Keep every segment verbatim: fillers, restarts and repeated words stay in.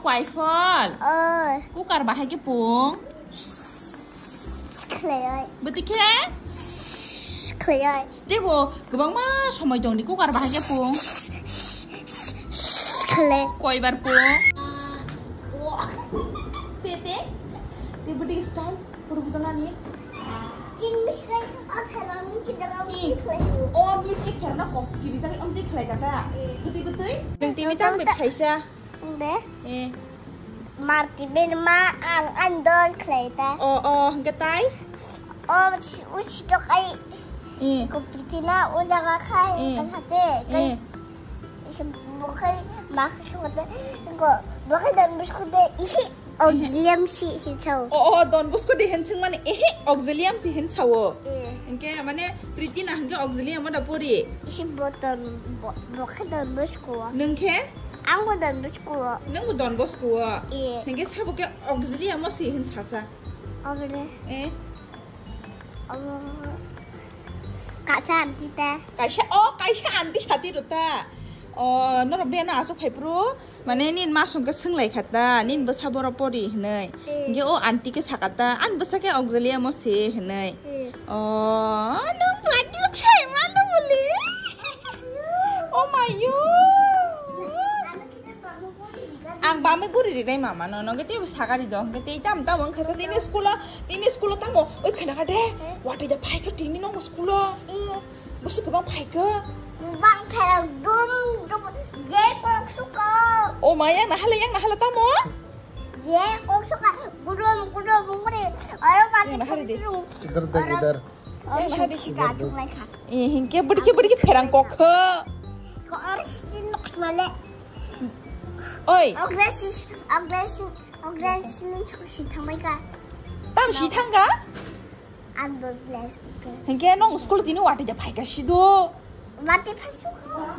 Kwaiphol. Oi. Kukar bahai khe pung. Khlaioi. Bwtwi khe? Khlaioi. Tebo kwbangma somoi tongdi kukar bahai khe pung. Khlai. Koibar pung. Te, te. Te bwtwi style. Puru bujang ani. Chini miskoi, o pherang ni kidara. Ih. Khlai. O miskoi pherang ko. Kiri jani amtwi khlai kata. Eh. Bwtwi bwtwi. Nang tini tang bet khaisa. Inde. Eh. Marti ben ma ang andon khlai ta. O, o, hwnkhe tai? O, uchi tok ai. Eh. Ko pitina o jaga khai. Eh. Kan hate. Eh. Bokhai ma khosok de. Ko bokhai dan biskut de isi. Auxilium si hin sao. O, o, Don Bosco de hin sing mani, ehe, auxilium si hin sao. Eh. Hingke mane Priti na hingke auxilium da pori. Isi boton bo, bo khe Don Bosco. Nung khe? Ang bo Don Bosco. Nung bo Don Bosco. Eh. Hingke sabo khe auxilium si hin sasa. Auxilium. Eh. Abo kaisa aunty te. Kaisa, o, kaisa aunty sati rota. O, norok beno asuk phai phuru, mane nin ma song khe swnglai kha ta, nin bwsa borok pori hinwi. Eh. Hingke o aunty khe saka ta, "Ani bwsa khe auxilium si," hinwi. Eh. O, nung bwati rok sai mano bole. Oh my yo. Ang bamwi guri rinai mama no, no, hingke teibo sagari do, hingke tei tam tam wngkha sa tini school o, tini school o tamo, oi khana kha de, watwi da phai kha tini no school o. Bwswk kwbang phai kha. Bang kha dum dum, je kok suko. O ma, yang nahale, yang nahale tamo? Je kok suka, gudum gudum guri, oro ma. Yang nahale de. Idhar dekh, idhar. Oro ma, sika thung lai kha. Eh, hingke bwdikhe bwdikhe pherang kok kha. Ko oro sin nok male. Oi. Aggressive, aggressive, aggressive si thangbai ka. Tam si thangga? Ang bo bless, bless. Hingke nong school tini wati ja phaika sido. Wati phasu.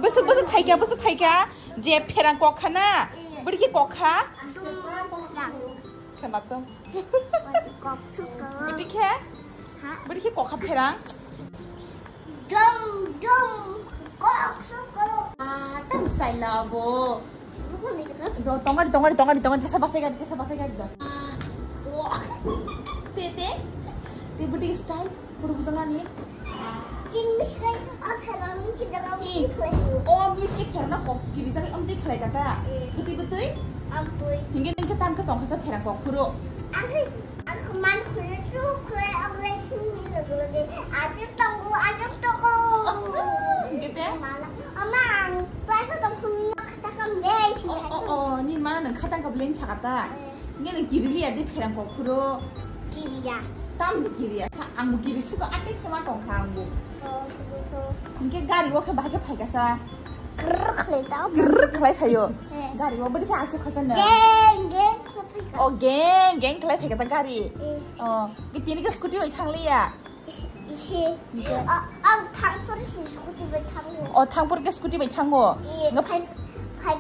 Bwswk, bwswk phaika, bwswk phaika. Je pherang kok khana. Iya. Bwdikhe kok kha. Sum. Khana tong. Wati kok suko. Bwdikhe? Ha? Bwdikhe kok kha pherang. Dum, dum, kok, kok. Ah, tam style la bo. Bukan ni kita. Do, tongari, tongari, tongari, tongari, tesa basai gari, tesa basai gari do. Ah, wah. Te, te. Te budi style, puru bujang ani. Chini style, apa lagi kita lagi. Oh, miss ke pernah kok, kiri jari om te khlai kata. Eh. Betul, betul? Ampun. Hingga nengke tam ke tongkasa pernah kok, puru. Asik. Aku man khule tu khule, aku le sini lo lo de. Aja tunggu, aja tunggu. Gitu ya? Malah, ama ang pasal tu sini kata kam deh. Oh, oh, oh, ni mana nang kata kau beli cakata? Eh. Ini nang kiri lihat di pherang kau kuro. Kiri ya. Tam di kiri ya. Sa, ang kiri suka ate kema tong kang bu. Oh, betul. Mungkin gari wo ke bahaya phaikasa. Grrr khlai tao. Grrr khlai phaio. Eh. Gari wo beri ke asu khasa na. Geng, geng. Oh, geng, geng khlai phaikata gari. Eh. Oh, ke tini ke scooty bai thang liya. Isi. Isi. Oh, ang thang por si scooty bai thango. Oh, thang por ke scooty bai thango. Iya, nge phai, phai,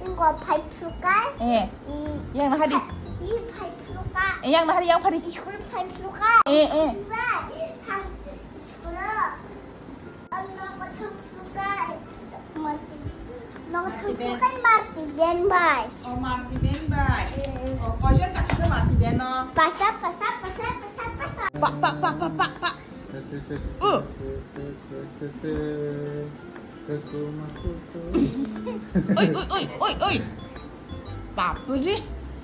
engko phai phuka. Eh. Yang nahari. Isi phai phuka. Eh, yang nahari yang phari. School phai phuka. Eh, eh. Thang school. Nong thangkukhe Marti ben bai. Oh, Marti ben bai. Oh, koijon kaisa Marti ben no? Pasa, pasa, pasa, pasa, pasa. Pa, pa, pa, pa, pa, pa. Uh. Oi, oi, oi, oi, oi. Bapre.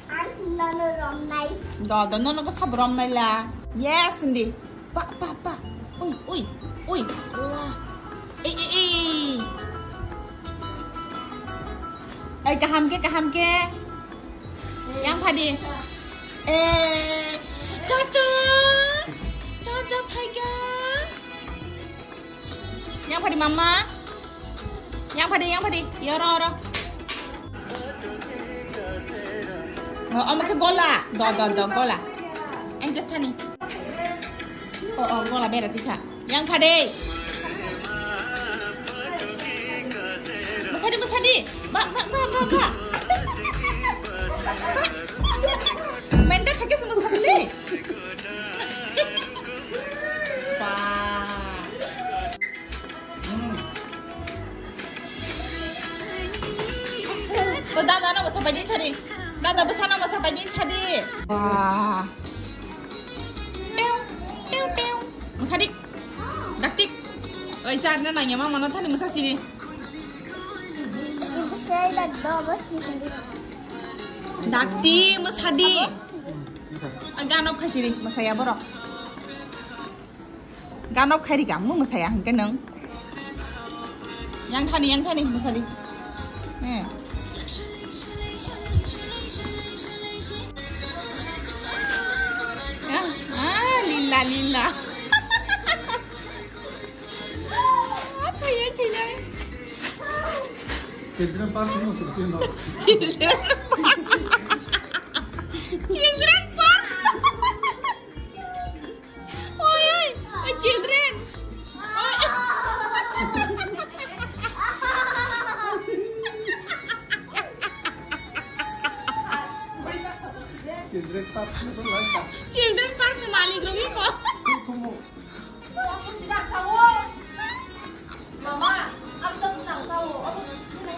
Ang nono romnai. Do, do, nono ko sab romnai la. Yes, hindi. Pa, pa, pa. Ui, ui, ui. Wah. Ei, ei, ei. Ei, kaham ke, kaham ke. Yang phadi. Eh, Jojo. Jojo phaiga. Yang phadi mama. Yang phadi, yang phadi. Yoro, oro. Oh, omo khe gola. Do, do, do, gola. Ang just thani. Oh, oh, gola bera tikha. Yang phadi. Masadi, masadi. Ba, ba, ba, ba, ba. Menda khake semua sabili. Ba. O dada no, basa bagi cari. Dada, bwsano mwsa pai din sadi. Wah. Tew, tew, tew. Mwsadi. Dakti. Oi, charna nangya ma mano thani mwsa sini. Dakti, mwsadi. Ganok khaisiri, mwsaya borok. Ganok khairi ka, mo mwsaya hwnkhe nwng. Yang thani, yang thani, mwsadi. Eh. Ah, ah, lila, lila. Ah, thai, thai, thai. Children park ni musuh sih, no? Children park. Children park. Oi, oi, oi, children. Oi. Children park ni to lai ka. Children park ni malik rok ni ko. Kumu. Mama, ang to nang sao. Ako to sino.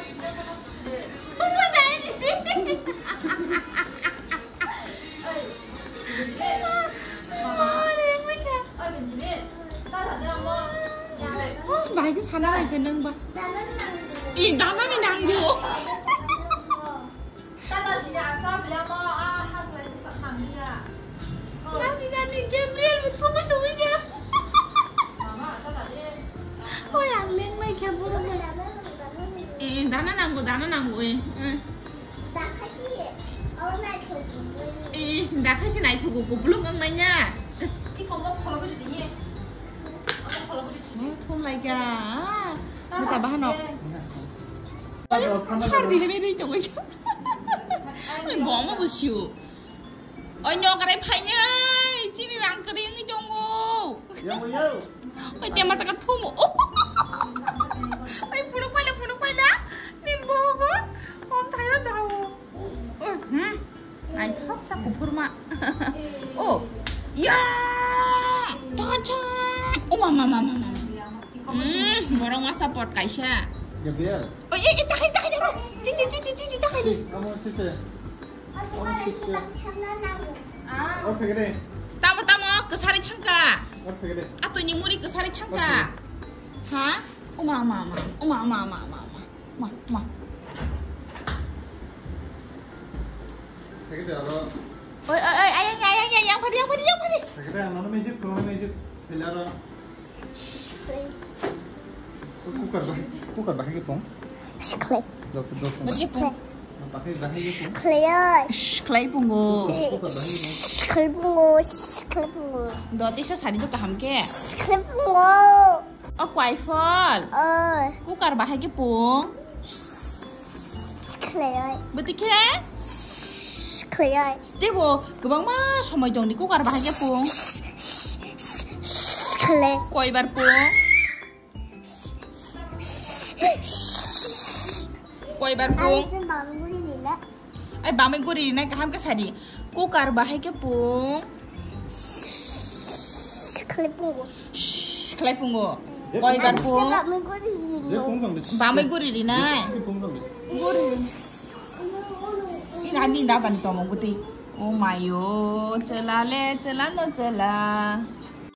Kumu na ini. Bahai khe sana bai khe nang ba. I dana ni nang bo. Nani nani Gabriel bo thuma thumi khe. Oi ang leng mai khe boro mai. I dana nang bo, dana nang bo, eh. Ih, da khaisi naithogo, kuplung wng nai ya. Oh, thum lai ka. Mata bahano. Sar di hini ri tong ya. Oi, bomo bo siu. Oi, nyokrai phainai, chini rang kwrwi wngwi tongo. Yo, yo. Oi, tema saka thumo. Oi, phunuk paila, phunuk paila. Ni bogo. Om thayo dawo. Hmm. Naithok sa kuphurma. Oh. Ya. Tacha. Oh, mama, mama, mama. Hmm, borok masa pot kaisa. Gabriel. Oi, ei, ei, takai, takai, takai. Ci, ci, ci, ci, ci, takai. Amo sise. Amo sise. Or phege de. Tamo, tamo, kwsari thangka. Or phege de. Atoni muri kwsari thangka. Ha? Oma, oma, oma. Oma, oma, oma, oma, oma. Ma, ma. Phege de aro. Oi, oi, oi, ayang, ayang, ayang, yang phadi, yang phadi, yang phadi. Phege de, ano magic, ano magic. Phege aro. Cooker bahai, cooker bahai khe pung. Siklai. Dok, dok. Masi pung. Bahai, bahai khe pung. Siklai oi. Siklai pungo. Cooker bahai khe pung. Siklai pungo, siklai pungo. Do tisa sari do kaham khe. Siklai pungo. O kwai phol. Oi. Cooker bahai khe pung. Siklai oi. Bwtwi khe? Siklai oi. Tebo kwbangma somoi tongdi cooker bahai khe pung. Siklai. Koibar pung? Koibar pung? Ani se bangwi nila. Ai, bamwi guri rinai kaham khe sadi. Cooker bahai khe pung? Siklai pungo. Shh, khlai pungo. Koibar pung? Bamwi guri rinai. Je pung bang de. Bamwi guri rinai. Je pung bang de. Guri. Ina ni da bani tomo guti. O mayo, chela le, chela no chela.